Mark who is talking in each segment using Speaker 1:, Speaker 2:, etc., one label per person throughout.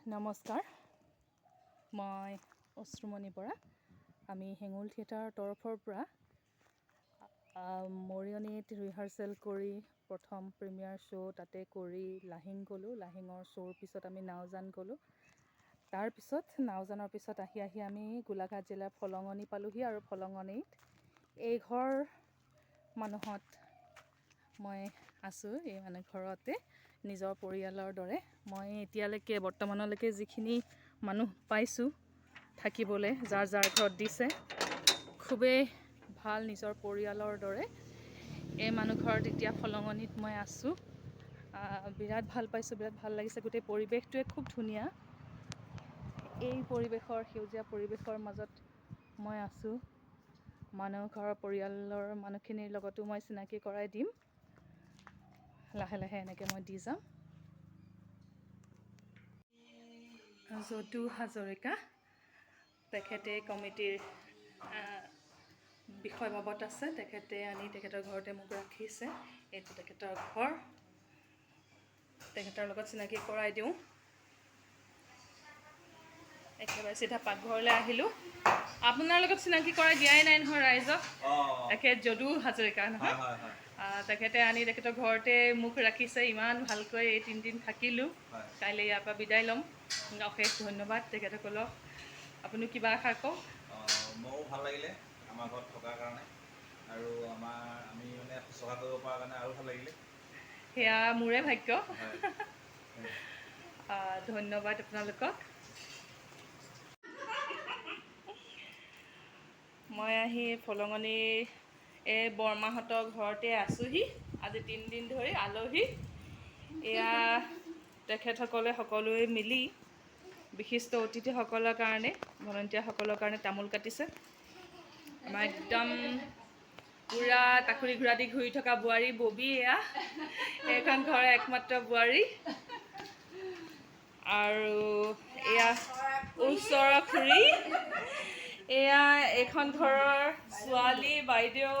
Speaker 1: নমস্কাৰ, মই অশ্ৰুমণি বৰা। আমি হেঙুল থিয়েটাৰৰ তৰফৰ পৰা মৰিয়নিত ৰিহাৰ্চেল কৰি প্ৰথম প্ৰিমিয়াৰ শ্ব' তাতে কৰি লাহিং গ'লোঁ। লাহিঙৰ শ্ব'ৰ পিছত আমি নাওজান গ'লোঁ। তাৰপিছত নাওজানৰ পিছত আহি আহি আমি গোলাঘাট জিলাৰ ফলঙনি পালোঁহি আৰু ফলঙনিত এই ঘৰ মানুহত মই আছোঁ। এই মানে ঘৰতে নিজৰ পৰিয়ালৰ দৰে মই এতিয়ালৈকে বৰ্তমানলৈকে যিখিনি মানুহ পাইছোঁ থাকিবলৈ, যাৰ যাৰ ঘৰত দিছে, খুবেই ভাল, নিজৰ পৰিয়ালৰ দৰে। এই মানুহ ঘৰত এতিয়া ফলঙনিত মই আছোঁ। বিৰাট ভাল পাইছোঁ, বিৰাট ভাল লাগিছে। গোটেই পৰিৱেশটোৱে খুব ধুনীয়া। এই পৰিৱেশৰ, সেউজীয়া পৰিৱেশৰ মাজত মই আছোঁ। মানুহ ঘৰৰ পৰিয়ালৰ মানুহখিনিৰ লগতো মই চিনাকি কৰাই দিম লাহে লাহে, এনেকৈ মই দি যাম। যদু হাজৰিকা, তেখেতে কমিটিৰ বিষয়বাবত আছে। তেখেতে আনি তেখেতৰ ঘৰতে মোক ৰাখিছে। এইটো তেখেতৰ ঘৰ, তেখেতৰ লগত চিনাকি কৰাই দিওঁ। একেবাৰে চিধা পাকঘৰলৈ আহিলোঁ। আপোনাৰ লগত চিনাকি কৰাই দিয়াই নাই নহয় ৰাইজক। তেখেত যদু হাজৰিকা নহয়? তেখেতে আনি তেখেতৰ ঘৰতে মোক ৰাখিছে ইমান ভালকৈ। এই 3 দিন থাকিলোঁ, কাইলৈ ইয়াৰ পৰা বিদায় ল'ম। অশেষ ধন্যবাদ তেখেতসকলক। আপুনি কিবা এষাৰ কওক।
Speaker 2: মোৰো ভাল লাগিলে আমাৰ ঘৰত থকাৰ কাৰণে আৰু আমাৰ আমি মানে শুশ্ৰূষা কৰিব পৰাৰ কাৰণে আৰু ভাল লাগিলে।
Speaker 1: সেয়া মোৰে ভাগ্য। ধন্যবাদ আপোনালোকক। মই আহি ফলঙনিৰ এই বৰমাহঁতৰ ঘৰতে আছোঁহি আজি 3 দিন ধৰি আলহী। এয়া তেখেতসকলে সকলোৱে মিলি বিশিষ্ট অতিথিসকলৰ কাৰণে, ভলণ্টিয়াৰসকলৰ কাৰণে তামোল কাটিছে। আমাৰ একদম পূৰা টাকুৰি ঘূৰা দি ঘূৰি থকা বোৱাৰী ববী, এয়া এইখন ঘৰৰ একমাত্ৰ বোৱাৰী। আৰু এয়া ওচৰৰ খুৰী, এয়া এইখন ঘৰৰ ছোৱালী বাইদেউ,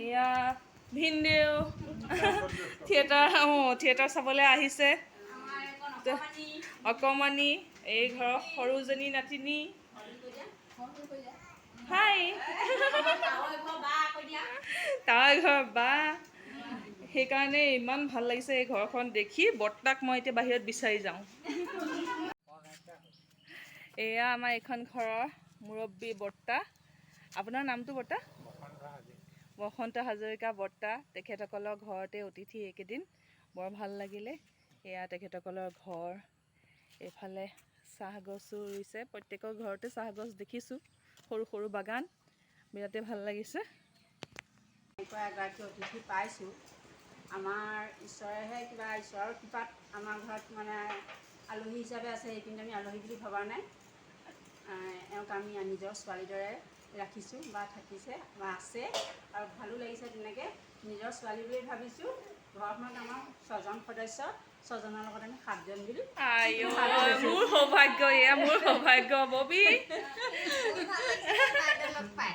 Speaker 1: এয়া ভিনদেউ। থিয়েটাৰ, অঁ, থিয়েটাৰ চাবলৈ আহিছে। অকমানি এই ঘৰৰ সৰুজনী নাতিনী। হাই, তাৰ ঘৰ বা। সেইকাৰণে ইমান ভাল লাগিছে এই ঘৰখন দেখি। বৰ্তাক মই এতিয়া বাহিৰত বিচাৰি যাওঁ। এয়া আমাৰ এইখন ঘৰৰ মুৰব্বী বৰ্তা। আপোনাৰ নামটো বৰ্তা? বসন্ত হাজৰিকা বৰ্তা। তেখেতসকলৰ ঘৰতে অতিথি এইকেইদিন, বৰ ভাল লাগিলে। এয়া তেখেতসকলৰ ঘৰ। এইফালে চাহ গছো ৰুইছে। প্ৰত্যেকৰ ঘৰতে চাহ গছ দেখিছোঁ, সৰু সৰু বাগান, বিৰাটেই ভাল লাগিছে।
Speaker 3: এনেকুৱা এগৰাকী অতিথি পাইছোঁ, আমাৰ ঈশ্বৰেহে কিবা ঈশ্বৰৰ কৃপাত আমাৰ ঘৰত মানে আলহী হিচাপে আছে। কিন্তু আমি আলহী বুলি ভবা নাই। এওঁক আমি নিজৰ ছোৱালীৰ দৰে ৰাখিছোঁ বা থাকিছে বা আছে আৰু ভালো লাগিছে। তেনেকৈ নিজৰ ছোৱালী বুলি ভাবিছোঁ। ঘৰখনত আমাৰ ছজন সদস্য, ছজনৰ লগত আমি সাতজন বুলি।
Speaker 1: আই, মোৰ সৌভাগ্য, এয়া মোৰ সৌভাগ্য ববী।
Speaker 4: লগ পাই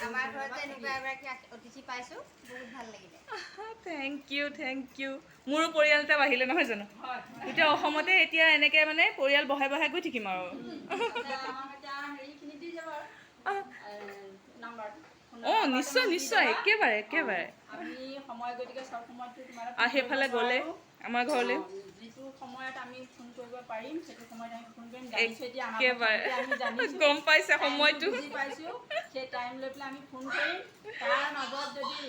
Speaker 4: আমাৰ ঘৰত যে এনেকুৱা এগৰাকী অতিথি পাইছোঁ, বহুত ভাল লাগিলে।
Speaker 1: Thank U, thank U. মোৰো পৰিয়াল এটা বাঢ়িলে নহয় জানো? গোটেই অসমতে এতিয়া এনেকৈ মানে পৰিয়াল বঢ়াই বঢ়াই গৈ থাকিম আৰু।
Speaker 3: আমাক এতিয়া হেৰিখিনি দি যাব আৰু নাম্বাৰ।
Speaker 1: অঁ, নিশ্চয় নিশ্চয়, একেবাৰে একেবাৰে।
Speaker 3: আমি সময় গতিকে চব সময়ততো তোমালোক
Speaker 1: আৰু সেইফালে গ'লে আমাৰ ঘৰলৈ
Speaker 3: যিটো সময়ত আমি ফোন কৰিব পাৰিম, সেইটো সময়ত আমি ফোন কৰিম। জানিছোঁ এতিয়া আমাৰ
Speaker 1: একেবাৰে
Speaker 3: প্ৰথমতে আমি জানিছোঁ।
Speaker 1: গম পাইছে সময়টো।
Speaker 3: বুজি পাইছোঁ, সেই টাইম লৈ পেলাই আমি ফোন কৰিম। তাৰ মাজত যদি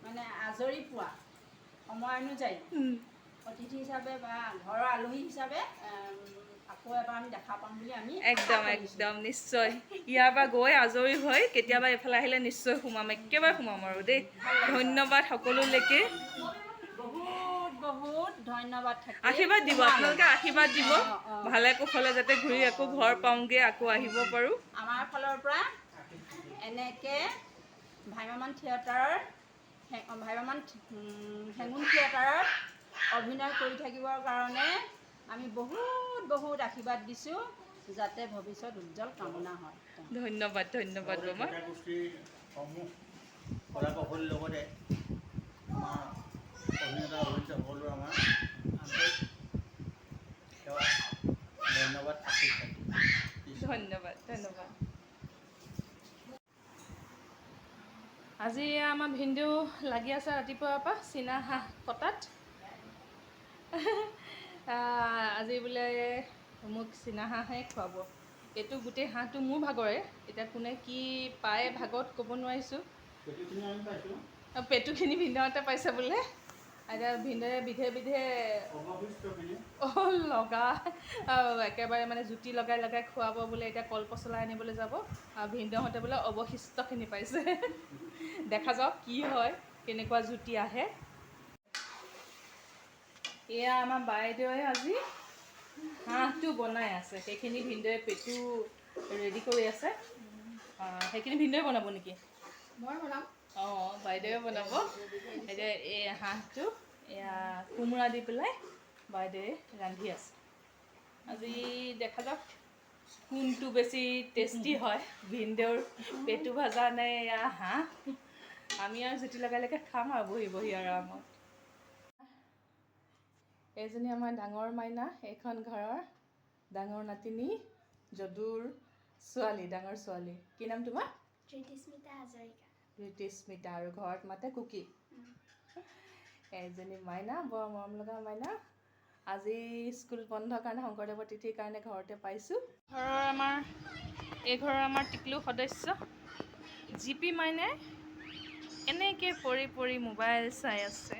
Speaker 3: মানে আজৰি পোৱা সময় অনুযায়ী অতিথি হিচাপে বা ঘৰৰ আলহী হিচাপে আকৌ এবাৰ আমি দেখা পাম বুলি আমি আশা
Speaker 1: একদম
Speaker 3: কৰিছোঁ।
Speaker 1: একদম নিশ্চয়। ইয়াৰ পৰা গৈ আজৰি হৈ কেতিয়াবা এইফালে আহিলে নিশ্চয় সোমাম, একেবাৰে সোমাম আৰু দেই। ধন্যবাদ সকলোলৈকে।
Speaker 3: বহুত বহুত ধন্যবাদ থাকিল।
Speaker 1: আশীৰ্বাদ দিব আপোনালোকে, আশীৰ্বাদ দিব।
Speaker 3: অঁ।
Speaker 1: ভালে কুশলে যাতে ঘূৰি আকৌ ঘৰ পাওঁগৈ, আকৌ আহিব পাৰোঁ।
Speaker 3: আমাৰ ফালৰ পৰা এনেকৈ ভ্ৰাম্যমাণ থিয়েটাৰৰ, ভ্ৰাম্যমাণ হেঙুল থিয়েটাৰত অভিনয় কৰি থাকিবৰ কাৰণে আমি বহুত বহুত আশীৰ্বাদ দিছোঁ, যাতে ভৱিষ্যত উজ্জ্বল কামনা হয়।
Speaker 1: ধন্যবাদ, ধন্যবাদ বমা।
Speaker 5: থিয়েটাৰ গোষ্ঠীৰ সমূহ কলা কৌশলীৰ লগতে আমাৰ অভিনেতা অভিনেত্ৰীসকলো আমাৰ আন্তৰিক সেৱা।
Speaker 1: আজি আমাৰ ভিনদেউ লাগি আছে ৰাতিপুৱাৰ পৰা চীনা হাঁহ কটাত। আজি বোলে মোক চীনা হাঁহে খুৱাব। এইটো গোটেই হাঁহটো মোৰ ভাগৰে, এতিয়া কোনে কি পায় ভাগত ক'ব নোৱাৰিছোঁ।
Speaker 5: পেটুখিনি আমি পাইছোঁ।
Speaker 1: পেটুখিনি ভিনদেউহঁতে পাইছে বোলে। এতিয়া ভিনদেৱে বিধে বিধে
Speaker 5: অৱশিষ্টখিনি
Speaker 1: লগা একেবাৰে মানে জুতি লগাই লগাই খুৱাব বোলে। এতিয়া কল পচলা আনিবলৈ যাব আৰু ভিনদেউহঁতে বোলে অৱশিষ্টখিনি পাইছে। দেখা যাওক কি হয়, কেনেকুৱা জুতি আহে। এয়া আমাৰ বাইদেৱে আজি হাঁহটো বনাই আছে। সেইখিনি ভিনদেৱে পেটু ৰেডি কৰি আছে। সেইখিনি ভিনদেৱে বনাব নেকি?
Speaker 3: মই বনাম।
Speaker 1: অঁ, বাইদেৱে বনাব। এতিয়া এই হাঁহটো এয়া কোমোৰা দি পেলাই বাইদেৱে ৰান্ধি আছে। আজি দেখা যাওক কোনটো বেছি টেষ্টি হয়, ভিনদেউৰ পেটু ভাজা নে এয়া হাঁহ। আমি আৰু জুতি লগাই লগাই খাম আৰু বহি বহি আৰামত। এইজনী আমাৰ ডাঙৰ মাইনা, এইখন ঘৰৰ ডাঙৰ নাতিনী, যদুৰ ছোৱালী, ডাঙৰ ছোৱালী। কি নাম তোমাৰ?
Speaker 6: জ্যোতিস্মিতা হাজৰিকা।
Speaker 1: ঋতিস্মিতা, আৰু ঘৰত মাতে কুকি। এজনী মাইনা, বৰ মৰম লগা মাইনা। আজি স্কুল বন্ধ কাৰণে, শংকৰদেৱৰ তিথিৰ কাৰণে ঘৰতে পাইছোঁ। ঘৰৰ আমাৰ এই ঘৰৰ আমাৰ টিকলু সদস্য জি পি মাইনাই এনেকৈ পৰি পৰি মোবাইল চাই আছে।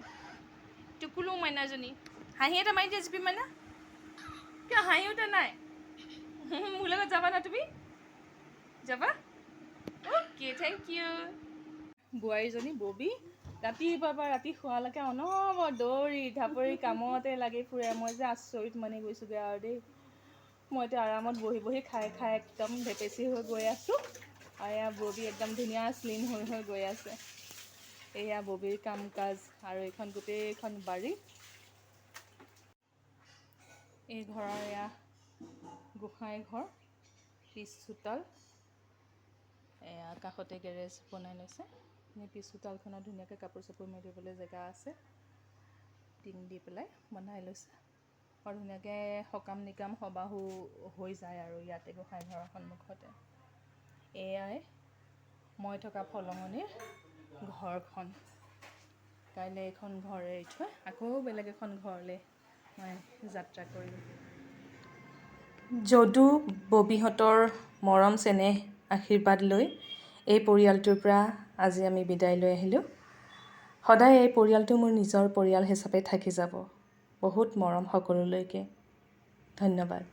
Speaker 1: টুকুলু মাইনাজনী, হাঁহি এটা মাৰি দিয়া জি পি মাইনা। কিয় হাঁহি উঠা নাই? মোৰ লগত যাবা না তুমি? যাবা? Okay, thank U. বোৱাৰীজনী ববী ৰাতিপুৱাৰ পৰা ৰাতি শোৱালৈকে অনবৰত দৌৰি ঢাপৰি কামতে লাগি ফুৰে। মই যে আচৰিত মানি গৈছোঁগৈ আৰু দেই। মই এতিয়া আৰামত বহি বহি খাই খাই একদম ধেপেচি হৈ গৈ আছোঁ, আৰু এয়া ববী একদম ধুনীয়া শ্লিম হৈ হৈ গৈ আছে। এয়া ববীৰ কাম কাজ। আৰু এইখন গোটেইখন বাৰী। এই ঘৰৰ এয়া গোঁসাই ঘৰ, পিছ চোতাল। এয়া কাষতে গেৰেজ বনাই লৈছে। এই পিছ চোতালখনত ধুনীয়াকৈ কাপোৰ চাপোৰ মেলিবলৈ জেগা আছে, টিং দি পেলাই বনাই লৈছে। আৰু ধুনীয়াকৈ সকাম নিকাম সবাহো হৈ যায় আৰু ইয়াতে গোঁসাই ঘৰৰ সন্মুখতে। এয়াই মই থকা ফলঙনিৰ ঘৰখন। কাইলৈ এইখন ঘৰ এৰি থৈ আকৌ বেলেগ এখন ঘৰলৈ মই যাত্ৰা কৰিম। যদু ববীহঁতৰ মৰম চেনেহ আশীৰ্বাদ লৈ এই পৰিয়ালটোৰ পৰা আজি আমি বিদায় লৈ আহিলোঁ। সদায় এই পৰিয়ালটো মোৰ নিজৰ পৰিয়াল হিচাপে থাকি যাব। বহুত মৰম সকলোলৈকে, ধন্যবাদ।